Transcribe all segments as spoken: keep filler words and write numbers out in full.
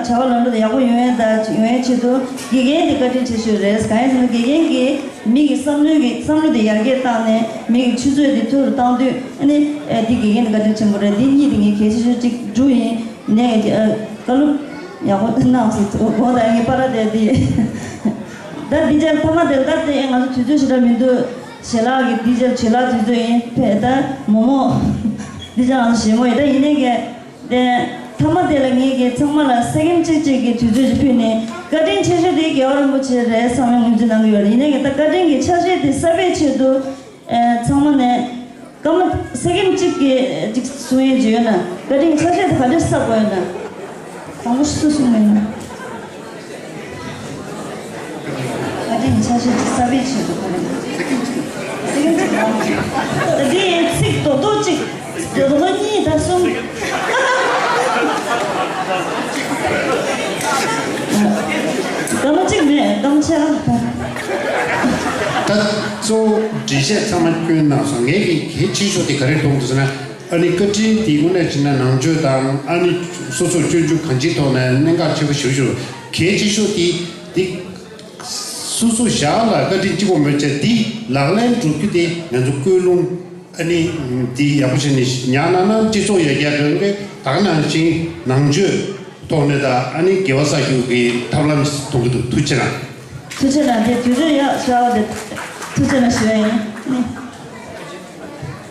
བྱ་བ་ལམ་འགྲོ་དེ་ཡག་པོ་ཡོང་ཡ་ད་ཡོང་ཡ་ཆེད་དུ་དགེ་རྒན་དེ་བཀའ་དྲིན་ཆེ་ཤོས་རེད། གང་ཡིན་ཟེར་ན་དགེ་རྒན་གྱིས་མི་གི་བསམ་བློའི་གི་བསམ་བློ་དེ་ཡར་རྒྱས་བཏང་ནས་མི་གི་ཆུ་ཚོད་དེ་མཐོ་རུ་བཏང་དུས་ཨ་ནི་དེ་དགེ་རྒན་དེ་བཀའ་དྲིན་ཆེན་པོ་རེད། དེ་གཉིས་དེ་ངས་གལ་ཆེ་ཤོས་གཅིག་དྲུག་ཡིན་ནས་བཀའ་སློབ་ཡག་པོ་གནང་སོང་། གོ་ད་ངས་པ་ར་དེ་དེ་ད་དེ་རྗེས་ཐ་མ་དེ་ད་དེ་ང་ཚོ་དུས་ཚོད་ཞེ་དྲག་མི་འདུག་ཞལ་ལག་གི་དེ་རྗེས་ཞལ་ལག་དུས་ཚོད་ཡིན་ཕེ་ད་མོ་མོ་དེ་རྗེས་ང་ཚོ་ཞལ་མོ་ཡིན་ད་ཡིན་ནས་གི་དེ་མཐའ་མ་དེ་ལ་ངེད་ཀྱིས་ཚང་མ་ལ་སེ་ཀེན་གཅིག་གཅིག་གི་དུས་ཚོད་ཅིག་ཕུལ་ནས་བཀའ་དྲིན་ཆེ་ཤོས་དེ་རྒྱལ་བ་རིན་པོ་ཆེ་རེད་བསམ་པའི་ངོས་འཛིན་གནང་གི་ཡོད་རེད། ཡིན་ནའི་ད་བཀའ་དྲིན་གྱི་ཆ་ཤས་དེ་གསབ་པའི་ཆེད་དུ་ཨེ་ཚང་མ་ནས་སྐར་མ་སེ་ཀེན་གཅིག་གི་གཅིག་གསུང་ཡས་ཅིག་ཡོད་ན་བཀའ་དྲིན་གྱི་ཆ་ཤས་དེ་ག་འདྲས་གསབ་དགོས་ཡོད་ན་དང་པོ་སུ་གསུང་གི་ཡོད་ན། བཀའ་དྲིན་ཆ་ཤས་ཀྱི་གསབ་པའི་ཆེད་དུ་ག་རེ། ད་འདི་ཚིག་རྡོག་རྡོག་གཅིག་རྡོག་རྡོག་གཉིས་ད་གསུམ། སྐར་མ་གཅིག་མེད་སྐར་མ་ཆ་ད། ད་གཙོ་བོ་འགྲེལ་བཤད་ཚང་མ་སྐྱོན་གནང་སོང་། ངས་ཀྱི་གལ་ཆེ་ཤོས་དེ་ག་རེ་མཐོང་འདུག་ཟེར་ན། ཨ་ནི་བཀའ་དྲིན་དེ་དངོས་གནས་བྱས་ན་ནང་ཆོས་དང་ཨ་ནི་སོ་སོར་སྤྱོད་འཇུག་གང་ཅིའི་ཐོག་ནས་གནད་འགག་ཆེ་པོ་ཞེ་པོ་ཞིག་རེད། གལ་ཆེ་ཤོས་དེ་དེ། སོ་སོ་ཞར་ལ་བཀའ་དྲིན་གཅིག་པོ་མེད་བྱས་འདི་ལག་ལེན་འགྲོ་རྒྱུ་དེ་ང་ཚོ་ཀུན་སློང་ཨ་ནི་འདི་ཡག་པོ་བྱས་ནས་ཉར་གནང་ན་སྤྱི་ཚོགས་ཡར་རྒྱས་འགྲོ་གི་རེད། ད་ག་ནང་བཞིན་ནང་ཆོས་ཐོག་ནས་ད་ཨ་ནི་དགེ་བ་བསགས་རྒྱུ་གི་ཐབས་ལམ་མཐོང་གི་འདུག་ཐུགས་རྗེ་གནང་། ཐུགས་རྗེ་གནང་། དེ་དུས་ཚོད་ཡག་ཤོས་དེ་ཐུགས་རྗེ་གནང་ཞུ་ཡ་ཡིན།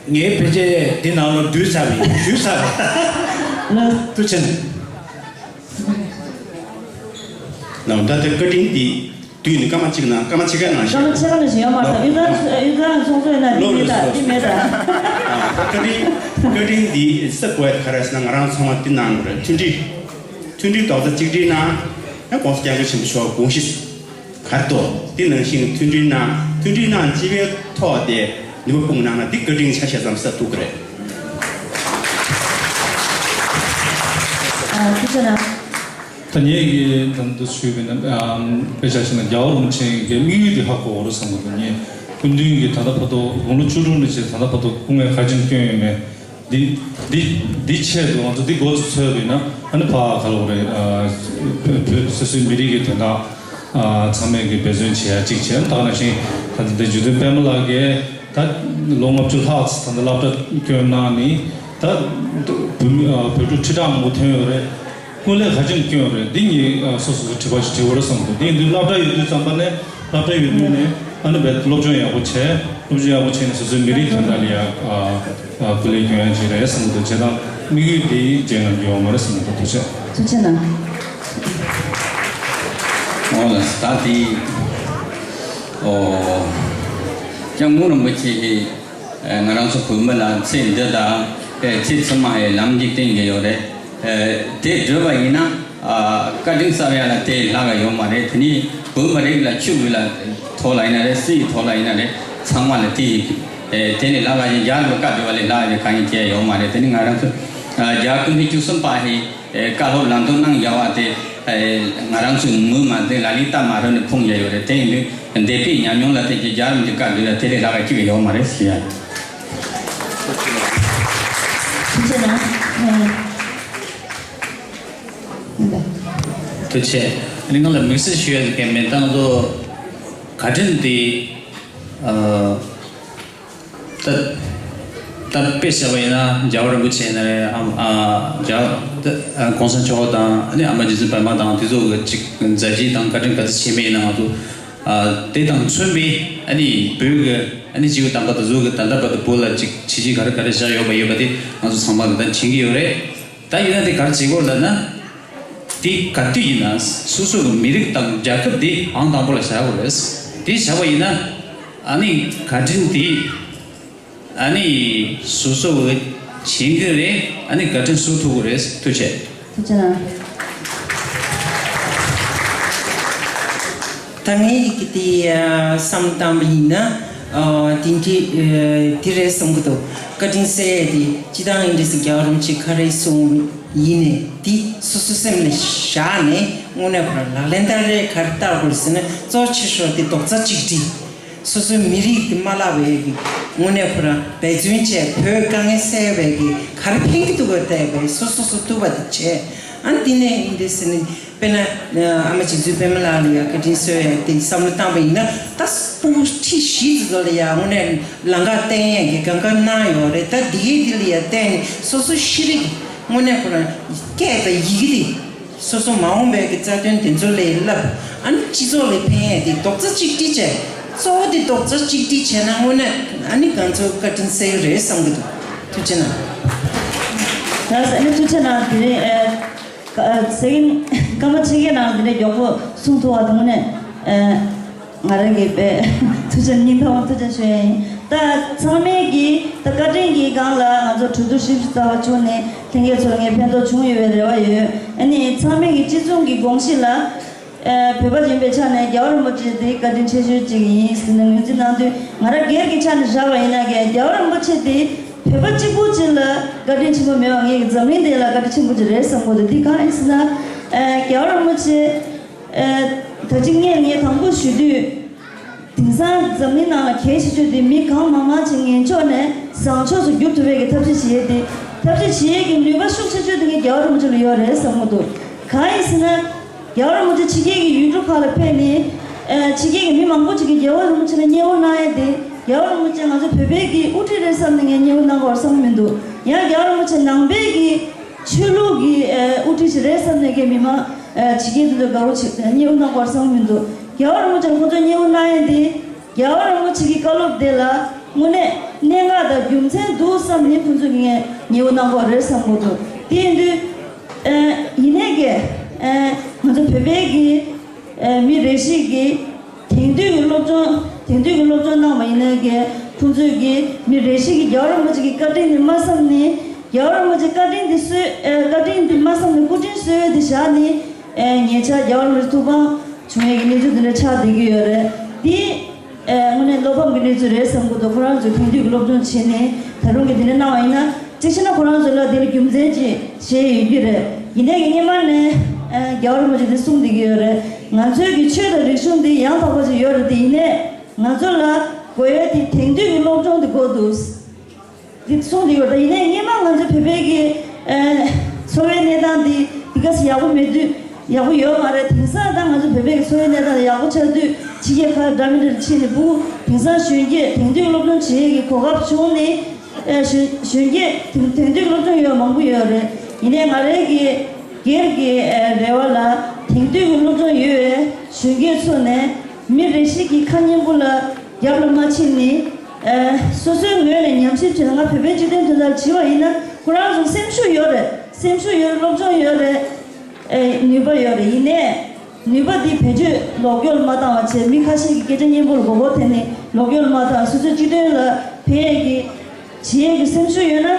ངའི་ཕལ་ཆེར་འདི་ནང་ལ་བསྡུས་ཚར་བ་ཡིན། ཞུས་ཚར་བ། ཐུགས་རྗེ་གནང་། ནམ་ད་ལྟ་བཀའ་དྲིན་འདི་བསྡུས་ནས་སྐར་མ་གཅིག་ནང་སྐར་མ་ཕྱེད་ཀ་ནང་བཞིན། སྐར་མ་ཕྱེད་ཀ་ནང་བཞིན་ཡོད་མ་རེད། ད་ཡུལ་ཚང་ཡུལ་ཚང་ཚོང་ཚོགས་ཡིན་ན་འདི་མེད་ད་འདི་མེད་ད། བཀའ་དྲིན་བཀའ་དྲིན་འདི་གསབ་དགོས་ཡ་ག་རེ་ཟེར་ན་ང་རང་ཚང་མ་འདི་གནང་དགོས་རེད། མཐུན་སྒྲིལ་མཐུན་སྒྲིལ་རྡོག་རྩ་གཅིག་སྒྲིལ་གནང་། ཡང་༸གོང་ས་༸སྐྱབས་མགོན་ཆེན་པོ་མཆོག་དགོངས་གཞི་ག་རེ་འདུག་འདི་ནང་བཞིན་མཐུན་སྒྲིལ་གནང་། མཐུན་སྒྲིལ་གནང་སྤྱི་པའི་ཐོག་དེ་ནུས་པ་སྤུངས་གནང་ན་འདི་བཀའ་དྲིན་ཆ་ཤས་ཙམ་གསབ་ཐུབ་ཀྱི་རེད། ཨ་ཐུགས་རྗེ་གནང་། ད་ངས་ཀྱི་དམ་དུ་ཞུས་པའི་ན་དཔེ་ཆ་ཞིག་ན་རྒྱལ་བ་རིན་པོ་ཆེ་གི་དམིགས་ཡུལ་འདི་ཧ་གོ་གི་རེད་བསམ་གི་འདུག་ངས་སྐུ་མདུན་གྱི་ད་ལྟ་བར་དུ་དགུང་ལོ་བཅུ་དྲུག་ནས་བྱས་ད་ལྟ་བར་དུ་སྐུ་ངལ་ག་ཚོད་བསྐྱོན་ཡོད་མེད། འདི་འདི་འདི་ཆེད་དུ་ང་ཚོ་འདི་འགོ་ཚུགས་ཚོད་རེད་ན་ཨ་ནི་ཕ་ག་ལོག་རེད། བོད་བོད་སོ་སོའི་མི་རིགས་ཀྱི་དོན་དག་ཚང་མས་ཀྱི་འབད་བརྩོན་བྱེད་ཡ་གཅིག་བྱས། ད་ག་ནང་བཞིན་ད་ལྟ་འདི་འཇུ་བདུན་པད་མ་ལགས་ཀྱིས་ད་ལོ་ལྔ་བཅུ་ལྷག་ཙམ་ད་ལྟ་སློབ་གྲྭ་བསྐྱོན་གནང་ནི་ད་བོད་མི་བོད་ཕྲུག་ཁྲི་ཕྲག་མང་པོ་ཐོན་ཡོད་རེད། སྐུ་ལས་ག་ཚོད་བསྐྱོན་རེད། འདི་ངས་སོ་སོ་སོ་དྲི་བ་ཞིག་དྲི་དགོས་རེད་བསམ་འདུག་འདི་འདི་སློབ་གྲྭ་ཡོད་དུས་ཙམ་པ་ནས་སློབ་གྲྭ་ཡོད་དུས་ནས་ཨ་ནི་བས་སློབ་སྦྱོང་ཡག་པོ་བྱས། སློབ་སྦྱོང་ཡག་པོ་བྱས་ནས་སོ་སོའི་མི་རིགས་དོན་དག་ལ་ཡ་སྐུ་ལས་སྐྱོན་ཡ་ཅིག་རེད་བསམ་འདུག་བྱས་ཙང་དམིགས་ཡུལ་འདི་རྗེས་ང་འགྱོ་བ་མ་རེད་བསམ་འདུག་ཐུགས་རྗེ་ཆེ། ཐུགས་རྗེ་གནང་། འོ་ལགས་ད་དེ་ཨོ་སྐྱབས་མགོན་རིན་པོ་ཆེ་གིས། ང་རང་ཚོ་བོད་མི་ལ་ཚེ་འདི་དང་ཚེ་ཕྱི་མ་ཡི་ལམ་འདི་བསྟན་གྱི་ཡོད་རེད། དེ་བགྲོད་པ་ཡིན་ན་བཀའ་དྲིན་གསབ་ཡ་ལ་དེ་ལྷག་ག་ཡོད་མ་རེད། དེ་ནི་བོད་མི་རིགས་ལ་ཆོས་ལུགས་ལ་ཐོག་ལ་ཡིན་ན་རེད། སྲིད་ཀྱི་ཐོག་ལ་ཡིན་ན་རེད། ཚང་མ་ལ་དེ་དེ་ནི་ལྷག་ག་ཡིན། རྒྱལ་བའི་བཀའ་བགྲོད་པ་ལས་ལྷག་ག་གང་ཡིན་བྱས་ཡོད་མ་རེད། དེ་ནི་ང་རང་ཚོ་རྒྱལ་བ་སྐུ་ཕྲེང་བཅུ་གསུམ་པ་ཡི་བཀའ་སློབ་ལམ་སྟོན་གནང་ཡ་བ་དེ་ང་རང་ཚོའི་ངོས་མ་འཛིན་ལ་ལི་ལྟ་མ་རོལ་ནས་ཕུང་ཡ་ཡོད་རེད། དེ་ཡིན་དུས། འདས་པའི་ཉམས་མྱོང་ལ་བརྟེན་གྱི་རྒྱལ་རབས་འདི་བཀའ་བསྡུས་ལ་དེ་ལས་ལྷག་ག་གཅིག་ཡོད་མ་རེད་ཞུ་ཡ། ཐུགས་རྗེ་གནང་། ཐུགས་རྗེ་ཆེ། ང་ལ་དམིགས་བསལ་ཞུ་ཡ་གི་མེད་སྟངས་དུ་བཀའ་དྲིན་འདི་ད་ད་དཔེ་བཞག་པ་ཡིན་ན་རྒྱལ་བ་རིན་པོ་ཆེ་ཡིན་ན་རེད། ཨ་ཨ་རྒྱལ་ད་ཨ་གོང་ས་མཆོག་དང་ཨ་ནི་ཨ་མ་རྗེ་བཙུན་པད་མ་དང་དེ་ཚོ་གི་ཅིག་མཛད་རྗེས་དང་བཀའ་དྲིན་ག་ཚོད་ཆེ་མེད་ཡིན་ན་ང་ཚོ། ཨ་དེ་དང་མཚོན་པའི་ཨ་ནི་བོད་ཀྱི་ཨ་ནི་སྤྱི་བོ་དམ་པ་དེ་ཚོ་གི་ད་ལྟ་བར་དུ་བོད་ལ་ཅིག་བྱས་རྗེས་ག་རེ་ག་རེ་བཞག་ཡོད་པ་ཡོད་པ་དེ་ང་ཚོ་ཚང་མ་གི་ད་མཁྱེན་གྱི་ཡོད་རེད། ད་ཡིན་ན་དེ་ག་རེ་བྱེད་དགོས་ལབ་ན། དེ་ག་དུས་ཡིན་ན་སོ་སོ་གི་མི་རིགས་དང་རྒྱལ་ཁབ་དེ་ཨང་དང་པོ་ལ་བཞག་དགོས་རེད། དེ་བཞག་པ་ཡིན་ན་ཨ་ནི་བཀའ་དྲིན་དེ། ཨ་ནི་སོ་སོ་བས་བྱེད་ཀྱི་རེད། ཨ་ནི་བཀའ་དྲིན་གསབ་ཐུབ་ཀྱི་རེད། ཐུགས་རྗེ་ཆེ། ཐུགས་རྗེ་གནང་། ད་ངའི་ཡི་གེ་དེ་བསམ་བཏང་བ་ཡིན་ན་དེ་འདྲའི་དེ་རེད་བསམ་གྱི་འདུག་བཀའ་དྲིན་གསབ་ཡས་དེ་སྤྱི་བཏང་ཡིན་འདྲ་ཟེར་རྒྱལ་བ་རིན་པོ་ཆེ་ག་རེ་གསུངས་ཡིན་ནས་དེ་སོ་སོ་སེམས་ལ་བཞག་ནས་དངོས་གནས་ཁོ་རང་ལག་ལེན་བསྟར་རེས་ག་རེ་བསྟར་དགོས་ཟེར་ན་གཙོ་ཆེ་ཤོས་དེ་རྡོག་རྩ་གཅིག་སྒྲིལ། སོ་སོའི་མི་རིགས་དེ་མ་བརླག་པའི་གི་དངོས་གནས་ཁོ་རང་འབད་བརྩོན་བྱས། བོད་དཀའ་ངལ་སེལ་བའི་གི་ག་རེ་ཕན་གི་འདུག་ག་བལྟས་པའི་སོ་སོ་སོ་ཐུབ་པ་དེ་བྱས། ཨ་འདི་ནས་ཡིན་དེ་ཟེར་ནས་དཔེར་ན་ཨ་མ་རྗེ་བཙུན་པད་མ་ལགས་ལ་ཡ་བཀའ་དྲིན་གསོལ་ཡ་དེ་བསམ་བློ་བཏང་པ་ཡིན་ན། ད་ཕྲུ་གུ་ཁྲི་བཞི་ཙམ་ལ་ཡ་དངོས་གནས་ལམ་ཁ་བསྟན་ཡ་གི་གང་ག་གནང་ཡོད་རེད། ད་འདི་གའི་འདི་ལ་ཡ་བརྟེན་ནས་སོ་སོ་ཤེས་རིག་དངོས་གནས་ཁོ་རང་སྐད་དང་ཡི་གེ་དེ། སོ་སོ་མ་འོངས་པའི་གི་རྩ་དོན་དེ་ཚོ་ལ་བསླབ། ཨ་ནི་སྤྱི་ཚོགས་ལ་ཕན་ཡས་དེ་རྡོག་རྩ་གཅིག་སྒྲིལ་བྱས། གཙོ་བོ་དེ་རྡོག་རྩ་གཅིག་སྒྲིལ་བྱས་ན་དངོས་གནས་ཨ་ནི་ང་ཚོ་བཀའ་དྲིན་གསལ་གི་རེད་བསམ་གི་འདུག་ཐུགས་རྗེ་གནང་། ལགས་སོ། ཨ་ནི་ཐུགས་རྗེ་གནང་། དེ་རིང་ཨེ་ཀ་ཨེ་ཟེར་གིན་སྐར་མ་ཕྱེད་ཀའི་ནང་དེ་འདྲའི་མགྱོགས་པོ་གསུང་ཐུབ་པ་དེ་དངོས་གནས་ཨེ་ང་རང་གི་དཔེ་ཐུགས་རྗེ་སྙིང་ཐག་པ་ཐུགས་རྗེ་ཆེ་ཞུ་ཡ་ཡིན། ད་ཚང་མས་ཀྱིས་ད་བཀའ་དྲིན་གྱི་སྒང་ལ་ང་ཚོ་གྲོས་བསྡུར་ཞིབ་ཞིབ་རྩ་བ་བྱུང་ནས་ལྷན་རྒྱས་ཚོ་ལ་ངས་ཕན་ཐོགས་བྱུང་ཡོད་པའི་རེ་བ་ཡོད། ཨ་ནི་ཚང་མས་ཀྱི་སྤྱི་མཚུངས་ཀྱི་དགོངས་གཞི་ལ་ཨེ་བོད་པ་ཡིན་པའི་ཆ་ནས་རྒྱལ་བ་རིན་པོ་ཆེ་དེ་བཀའ་དྲིན་ཆེ་ཤོས་གཅིག་ཡིན་ཟེར་ནས་ངོས་འཛིན་གནང་དུས། ང་རང་སྒེར་གྱི་ཆ་ནས་བཞག་པ་ཡིན་ན་ཀྱང་རྒྱལ་བ་རིན་པོ་ཆེ་དེ་བོད་པ་གཅིག་པུ་གཅིག་ལ་བཀའ་དྲིན་ཆེན་པོ་མེད་པ་ངེད་ཀྱི་འཛམ་གླིང་འདི་ལ་བཀའ་དྲིན་ཆེན་པོ་གཅིག་རེད་བསམ་གྱི་འདུག་དེ་གང་ཡིན་ཟེར་ན། ཨེ་རྒྱལ་བ་རིན་པོ་ཆེ་ཨེ་ད་ཅི་ངས་ངས་དང་པོ་ཞུ་དུས། དེང་སང་འཛམ་གླིང་ནང་ལ་གལ་ཆེ་ཤོས་དེ་མི་གང་མང་མང་ཅིག་ངན་ཕྱོགས་ནས་བཟང་ཕྱོགས་སུ་བསྒྱུར་ཐུབ་པའི་གི་ཐབས་ཤེས་བྱེད་ཡས་དེ། ཐབས་ཤེས་བྱེད་ཡས་ཀྱི་ནུས་པ་ཤུགས་ཆེ་ཤོས་དེ་ངས་རྒྱལ་བ་རིན་པོ་ཆེ་ལ་ཡོད་རེད་བསམ་གྱི་འདུག་གང་ཡིན་ཟེར་ན། རྒྱལ་བ་རིན་པོ་ཆེ་ཕྱི་རྒྱལ་གྱི་ཡུལ་གྲུ་ཁག་ལ་ཕེབས་ནས། ཨ་ཕྱི་རྒྱལ་གྱི་མི་མང་པོ་ཅིག་གིས་རྒྱལ་བ་རིན་པོ་ཆེ་ལ་མཉེས་པོ་གནང་ཡས་དེ། རྒྱལ་བ་རིན་པོ་ཆེ་ང་ཚོ་བོད་པའི་གི་དབུ་ཁྲིད་རེད་བསམ་ནས་ངས་མཉེས་པོ་གནང་དགོས་བསམ་གྱི་མི་འདུག་ཡང་རྒྱལ་བ་རིན་པོ་ཆེ་ནང་པའི་གི་ཆོས་ལུགས་ཀྱི་ཨ་དབུ་ཁྲིད་ཅིག་རེད་བསམ་ནས་ཀྱི་མི་མང་ཨ་ཕྱི་རྒྱལ་དེ་ཚོ་དགའ་པོ་བྱེད་མཉེས་པོ་གནང་དགོས་བསམ་གྱི་མི་འདུག་རྒྱལ་བ་རིན་པོ་ཆེ་ལ་ཁོ་ཚོས་མཉེས་པོ་གནང་ཡས་དེ། རྒྱལ་བ་རིན་པོ་ཆེ་གི་བཀའ་སློབ་དེ་ལ་དངོས་གནས་གནད་འགག་དང་རྒྱུ་མཚན་འདུག་བསམ་ནས་ཁོང་ཚོས་ངས་ཉེ་བོ་གནང་དགོས་རེད་བསམ་གྱི་འདུག་དེ་ཡིན་དུས། ཨ་ཡིན་ནའི་གི་ཨ་ང་ཚོ་བོད་པའི་གི་ཨ་མི་རེ་ཞིག་གིས་དེང་དུས་ཀྱི་སློབ་སྦྱོང་དེང་དུས་ཀྱི་སློབ་སྦྱོང་གནང་བ་ཡིན་ནའི་གི་ཁོང་ཚོས་གི་མི་རེ་ཞིག་གིས་རྒྱལ་བ་རིན་པོ་ཆེ་གི་བཀའ་དྲིན་དེ་མ་བསམ་ནས། རྒྱལ་བ་རིན་པོ་ཆེ་བཀའ་དྲིན་དེ་གསོས་ཨ་བཀའ་དྲིན་དེ་མ་བསམ་ནས་སྐུ་དྲིན་གསོས་དེ་བཞག་ནས། ཨེ་ཉེ་ཆར་རྒྱལ་བ་རིན་པོ་ཆེ་ཐུགས་ཕམ་བྱུང་ཡས་ཀྱི་གནས་ཚུལ་འདི་འདྲ་ཆགས་བསྡད་ཀྱི་ཡོད་རེད། འདི་ཨེ་དངོས་གནས་བློ་ཕམ་གྱི་གནས་ཚུལ་རེད་བསམ་གྱི་འདུག་ཁོ་རང་ཚོས་དེང་དུས་ཀྱི་སློབ་སྦྱོང་བྱས་ནས་ད་རུང་གི་འདི་འདྲ་གནང་བ་ཡིན་ན། གཅིག་བྱས་ན་ཁོ་རང་ཚོ་ལ་འདི་ལ་རྒྱུ་མཚན་ཅིག་བྱས་ཡོད་ཀྱི་རེད། ཡིན་ནའི་གི་སྔོན་མ་ནས་ཨེ་རྒྱལ་བ་རིན་པོ་ཆེ་འདི་གསུངས་བསྡད་ཀྱི་ཡོད་རེད། ང་ཚོའི་གི་ཆོས་དང་རིག་གཞུང་འདི་ཡང་དག་པ་ཅིག་ཡོད་རེད། དེ་ཡིན་ནའི་ང་ཚོ་ལ་དགོས་ཡས་དེ་དེང་དུས་ཀྱི་སློབ་སྦྱོང་དེ་དགོས་འདུག་འདི་གསུངས་འདི་ཡོད། ད་ཡིན་ནའི་སྔོན་མ་ང་ཚོ་བོད་པའི་གི་ཨ་འཚོ་བའི་གནས་སྟངས་འདི་འདི་ག་ཚོད་ཡག་པོ་མེད་དུས་ཡག་པོ་ཡོད་མ་རེད། དེང་སང་ད་ང་ཚོ་བོད་པའི་གི་འཚོ་བའི་གནས་སྟངས་ཡག་པོ་ཆགས་དུས་ཕྱི་རྒྱལ་ཁག་འདྲ་མི་འདྲ་ཕྱིན་ནས་ཕྲུ་གུ་དེང་སང་གཞོན་སྐྱེས་དེང་དུས་སློབ་སྦྱོང་བྱེད་ཡས་ཀྱི་གོ་སྐབས་བྱུང་ནས་ཨ་གཞོན་གཞོན་སྐྱེས་དེང་དེང་དུས་སློབ་སྦྱོང་ཡོད་མང་པོ་ཡོད་རེད། ཡིན་ནའི་ང་རའི་གི་སྒེར་གྱི་ཨ་རེ་བ་ལ་དེང་དུས་ཀྱི་སློབ་སྦྱོང་ཡོད་པའི་གཞོན་སྐྱེས་ཚོ་ནས་མི་རེ་ཞིག་གི་ཁ་སྙན་པོ་ལ་རྒྱབ་ལ་མ་ཕྱིན་ནས། ཨ་སོ་སོའི་ངོས་ནས་ཉམས་ཞིབ་བྱས་ན། ང་བོད་པའི་སྤྱི་དོན་དོན་དག་བྱས་པ་ཡིན་ན་ཁོ་རང་ཚོ་སེམས་ཤུགས་ཡོད་རེད། སེམས་ཤུགས་ཡོད་རེད། སློབ་སྦྱོང་ཡོད་རེད། ཨ་ནུས་པ་ཡོད་རེད། ཡིན་ནའི་ནུས་པ་འདི་བེད་སྤྱོད་ལོག་སྐྱོར་མ་བཏང་བ་བྱས། མི་ཁ་ཤས་ཀྱི་སྐད་ཆ་སྙན་པོ་ལ་མགོ་སྐོར་འཐེན་ནས་ལོག་སྐྱོར་མ་བཏང་། སོ་སོའི་སྤྱི་དོན་ལ་ཕན་ཡས་ཀྱི་བྱེད་ཡས་ཀྱི་སེམས་ཤུགས་ཡོད་ན།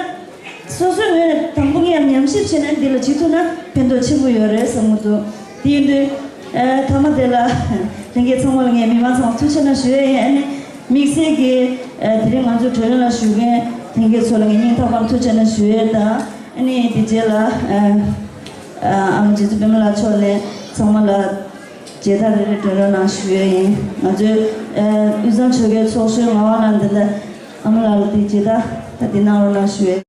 སོ་སོའི་ངོས་ནས་དང་པོ་ངས་ཉམས་ཞིབ་བྱས་ནས་འདི་ལ་བྱེད་ཐུབ་ན་ཕན་ཐོགས་ཆེན་པོ་ཡོད་རེད་བསམ་གྱི་འདུག་དེ་ཡིན་དུས་ཨ་མཐའ་མ་དེ་ལ་ལྷན་རྒྱས་ཚང་མ་ལ་ངས་མི་མང་ཚང་མ་ཐུགས་རྗེ་ཆེ་གནང་ཞུ་ཡས་ཡིན། ཨ་ནི་དམིགས་བསལ་གྱིས་ཨ་དེ་རིང་ང་ཚོའི་བགྲོ་གླེང་ལ་ཞུགས་མཁན་ལྷན་རྒྱས་ཚོ་ལ་ངས་སྙིང་ཐག་པ་ནས་ཐུགས་རྗེ་ཆེ་གནང་ཞུ་ཡས་དང་། ཨ་ནི་དེ་རྗེས་ལ་ཨ་ཨ་ཨ་མ་རྗེ་བཙུན་པད་མ་ལགས་མཆོག་ནས་ཚང་མ་ལ་མཇལ་དར་རེ་རེ་སྒྲོན་རོགས་གནང་ཞུ་ཡས་ཡིན། ང་ཚོའི་ཨ་དབུས་གཙང་ཆོལ་ཁའི་ཚོགས་གཞོན་ངག་དབང་ལགས་འདི་ལ་ཨ་མ་ལགས་ལ་དེ་མཇལ་དར་ད་འདི་གནང་རོགས་གནང་ཞུ་ཡས།